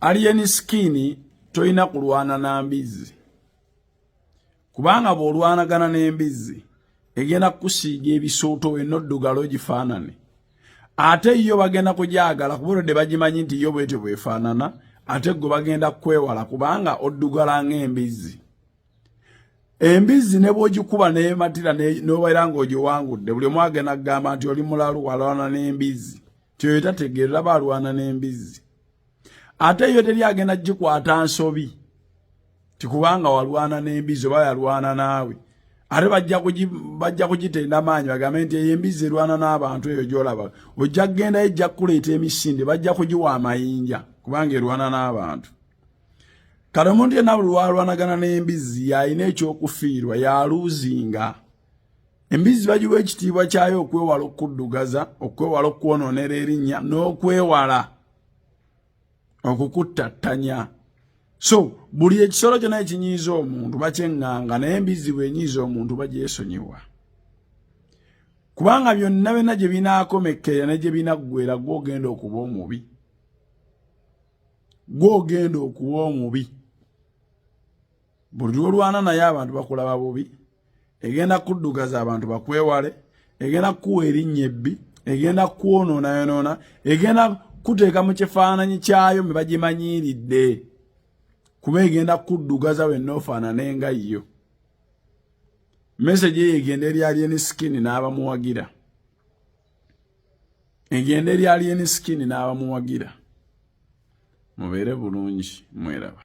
Alien Skin, tolina kulwana na mbizzi, kubanga bw'olwanagana n'embizzi egenda kukusiiga ebisooto wenna oddugala ogifaanane. Ate yo bagenda kugyagala kuba olwedde bagimanyi nti yo bwetyo bwefaanana, ate gwe bagenda kukwewala kubanga oddugala ng'embizzi. Embizzi ne bw'ogikuba neematira n'obeera ng'ogiwangudde, buli omu agenda kugamba nti oli mulalu, walwana n'embizzi. Tyoyo tategeera balwana n'embizzi. Ate yo teri agenda gikwata nsobi tikubanga walwana n'embizzi oba yalwana naawe. Ate bajja kugitenda maanyi bagambe nti eyo embizzi erwana n'abantu, eyo gy'olaba ojja kugendayo ejja kukuleeta emisinde, bajja kugiwa amayinja kubanga erwana n'abantu. Kale omuntu yenna buli lwalwanagana n'embizzi yalina ekyokufiirwa, yaluuzinga. Embizzi bagiwa ekitiibwa kyayo okwewala okukuddugaza, okwewala okukwonoonera erinnya n'okwewala okukuttattanya. So buli ekisolo kyonna ekinyiiza omuntu bakyeŋŋanga, naye embizzi bw'enyiiza omuntu bagyesonyiwa, kubanga byonna byonna gye binaakomekkerera ne gye binaggwera, gw'ogenda okuba omubi, gw'ogenda okuba omubi. Buli lw'olwana naye abantu bakulaba bubi, egenda kuddugaza abantu bakwewale, egenda kukuwa erinnya ebbi, egenda kukwonoona, egenda kuteeka mu kifaananyi kyayo mwe bagimanyiiridde, kuba egenda kuddugaza wenna ofaanane nga yo. Message eyo egenda eri Alien Skin n'abamuwagira, egenda eri Alien Skin n'abamuwagira. Mubeere bulungi, mweraba.